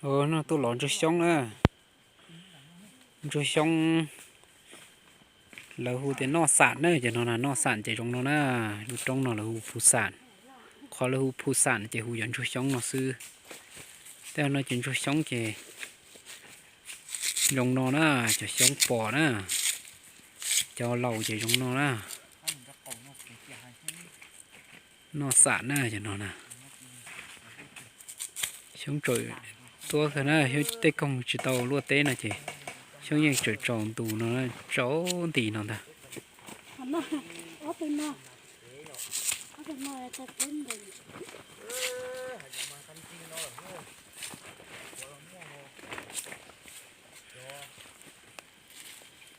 No tuaj lov ntsuag xyoob na. Ntsuag xyoob lawv hu tias noj xam na, ces no na noj xam ces zoo no na. Lub roob no lawv hu phu xam, qhov lawv hu phu xam ces hu cov ntsuag xyoob no xwb. Tej no ces ntsuag xyoob ces zoo no na, cov xyoob pos na, cov laus ces zoo no na. Noj xam na cov no na. Xyoob tsaus tuab kawg na, xyoob tej koog tsis tau luaj teb no ces xyoob yeej tsaus tsaus ntus no, tsaus nti no ntag.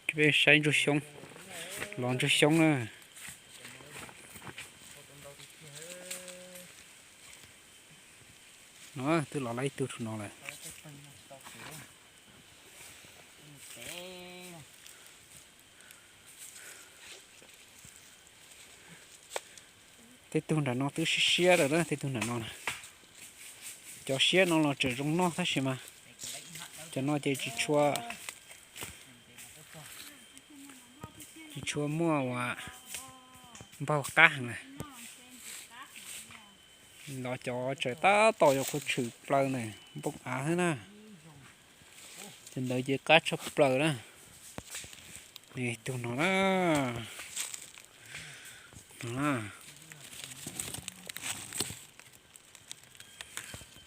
Peb saib ntsuag xyoob, lov ntsuag xyoob na. No twb lov lawm ib tug rau no lawm. Tej tug nram no twb siab siab lawm na, tej tug nram no na. Cov siab no los tseem zoo noj tab sis mas cov no ces tsis tshua, tsis tshua muaj uas npaug qab heev na. Los cov tseem tab tom yuav qhuav tshwm plaws na, npoo av xwb na. Cov ntawd ces qab tshaj plaws na. Tus no na, no na.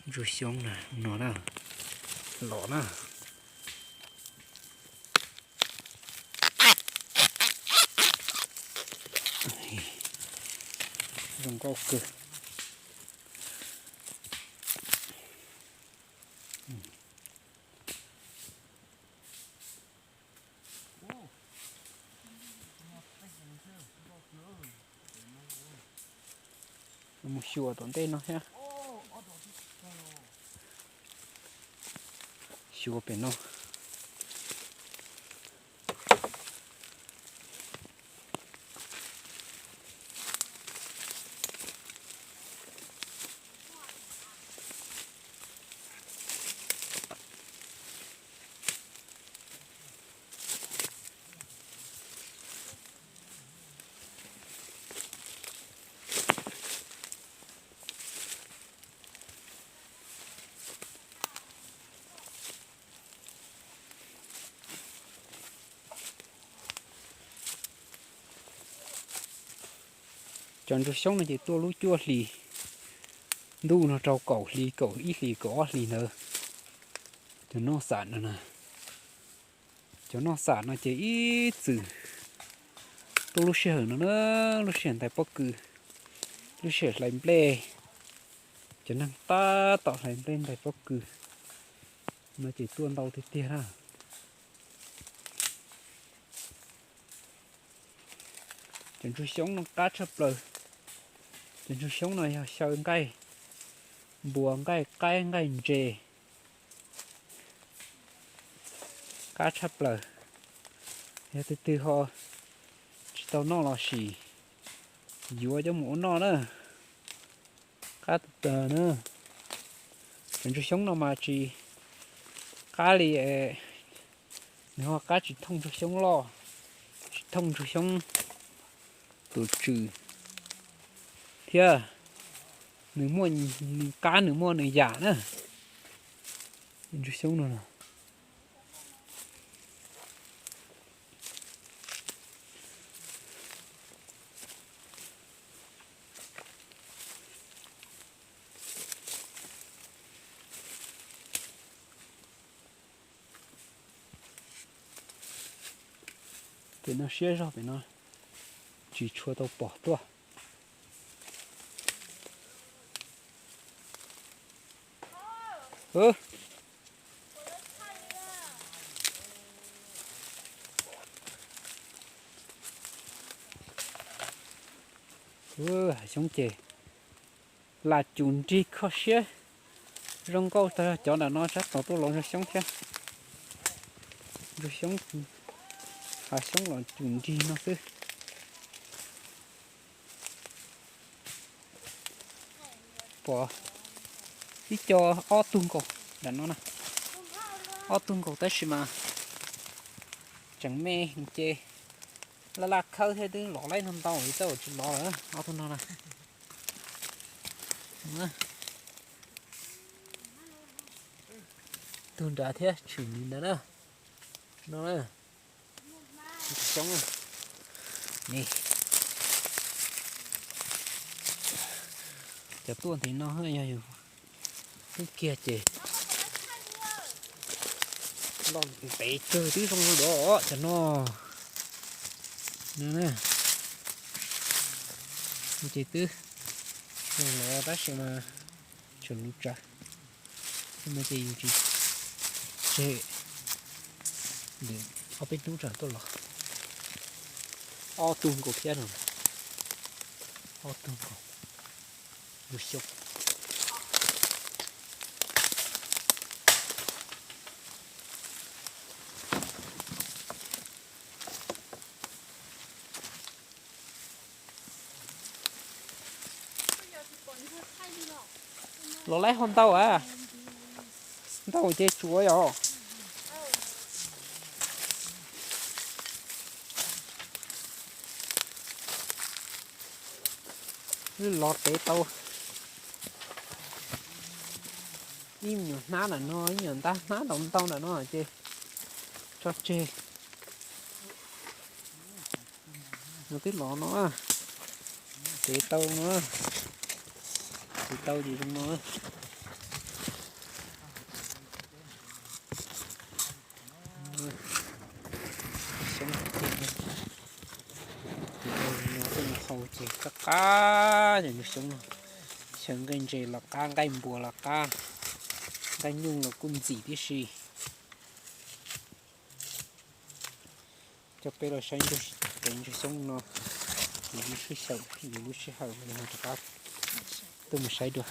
Ntsuag xyoob na, no na, los na. Zoo nkauj kawg. Mus xyuas tom ntej no thiab. Xyuas pem no. Cov ntsuag xyoob no ces tuaj lub cuaj hlis ntuj no rau kaum hlis, kaum ib hlis, kaum ob hlis ntawd. Cov noj xam no na, cov noj xam no ces ib txwm tuaj lub sij hawm no na, lub sij hawm ntais pob kws, lub sij hawm hlais nplej, cov neeg tab tom hlais nplej ntais pob kws no ces tuaj ntau tiag tiag na. Cov ntsuag xyoob no qab tshaj plaws. Cov ntsuag xyoob no yog xyaw nqaij npua, nqaij qaib, nqaij ntses, qab tshaj plaws. Yog tus twg ho tsis tau noj los sis yuav coj mus ua noj na, qab tag na. Cov ntsuag xyoob no mas tsis qab li, nws ho qab tsis thooj ntsuag xyoob loj, tsis thooj ntsuag xyoob tus tswm thiab. Nws muaj, nws qab nws muaj nws yam na. Ntsuag xyoob no. Pem no siab zog, pem no tsis tshua tau pom tuaj. Hav xyoob ces lam cum nrig kho siab, zoo nkauj tag. Cov nram no tsab tom tuaj lov ntsuag xyoob thiab. Ntsuag xyoob, hav xyoob los cum nrig no xwb. Pom ib co ob tug nkaus. Nram no na, ob tug nkaus tab sis mas tseem me ces laj laj khawb thiab twb los laib ntau ntau li, tau tsis los lawm ob tug no na. Tug nrad thiab tshwm nws ntawd na. No na, xyoob na. Ni, cov tuaj ntev no yog yus twb kiag ces loj ntev kawg twb zoo li cov no. Ces twb zoo lawm tab sis mas tseem luv tsawv, no ces yus tsis tseg li, ob peb hnub tsam tuaj los. Ob tug nkaus thiab no, ob tug nkaus, yus xyoob. Los laib ho ntau a, ntau ces tsuav yom. Wb los tev tau ib me nyuam hnab ntawm no, ib me nyuam ntab hnab ntau ntau ntawm no ces tso tseg. No twb los no, tev tau no, tev tau ces zoo no. Xyoob, tus no tuaj mus hau ces qab qab cov xyoob no, xyaw nqaij ntses los qab, nqaij npua los qab, nqaij nyuj los kuj ntxim tib si. Coj peb los saib ntsuag, kev ntsuag xyoob no, yus lub sij hawm, yus lub sij hawm yog rov qab tuaj mus saib dua.